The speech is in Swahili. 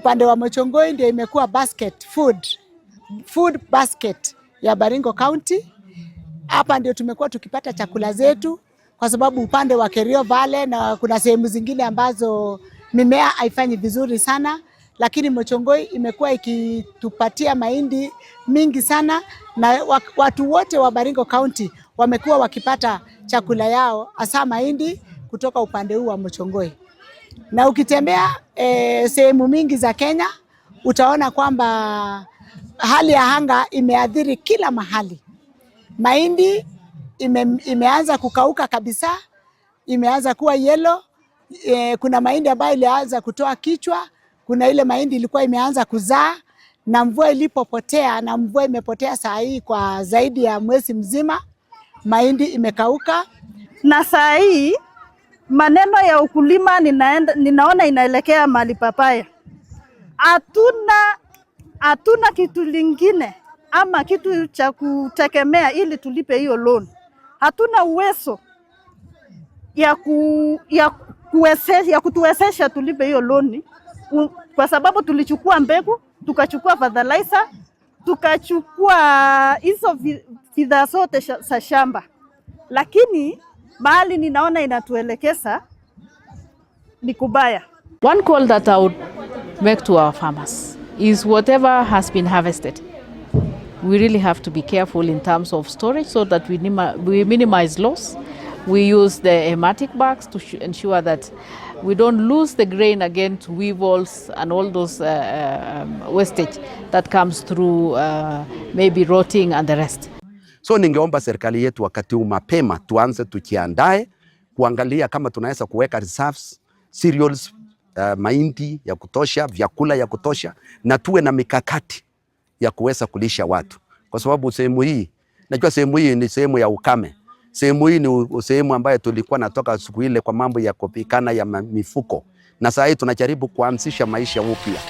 Upande wa Mochongoi ndio imekuwa basket food basket ya Baringo County. Hapa ndio tumekuwa tukipata chakula zetu, kwa sababu upande wa Kerio Valley na kuna sehemu zingine ambazo mimea haifanyi vizuri sana, lakini Mochongoi imekuwa ikitupatia mahindi mingi sana, na watu wote wa Baringo County wamekuwa wakipata chakula yao hasa mahindi kutoka upande huu wa Mochongoi. Na ukitembea sehemu mingi za Kenya, utaona kwamba hali ya anga imeathiri kila mahali. Mahindi imeanza kukauka kabisa, imeanza kuwa yellow. Kuna mahindi ambayo ilianza kutoa kichwa, kuna ile mahindi ilikuwa imeanza kuzaa, na mvua ilipopotea, na mvua imepotea saa hii kwa zaidi ya mwezi mzima, mahindi imekauka. Na saa hii maneno ya ukulima ninaona inaelekea mahali pabaya. Hatuna kitu lingine ama kitu cha kutegemea ili tulipe hiyo loan. Hatuna uwezo ya kutuwezesha tulipe hiyo loan kwa sababu tulichukua mbegu, tukachukua fertilizer, tukachukua hizo bidhaa zote za shamba, lakini mahali ninaona inatuelekeza ni kubaya. One call that I would make to our farmers is whatever has been harvested, we really have to be careful in terms of storage so that we minimize loss. We use the hermetic bags to ensure that we don't lose the grain again to weevils and all those wastage that comes through maybe rotting and the rest. So ningeomba serikali yetu wakati huu mapema tuanze tujiandae kuangalia kama tunaweza kuweka reserves cereals, mahindi ya kutosha, vyakula ya kutosha, na tuwe na mikakati ya kuweza kulisha watu, kwa sababu sehemu hii, najua sehemu hii ni sehemu ya ukame. Sehemu hii ni sehemu ambayo tulikuwa natoka siku ile kwa mambo ya kupikana ya mifuko, na saa hii tunajaribu kuanzisha maisha upya.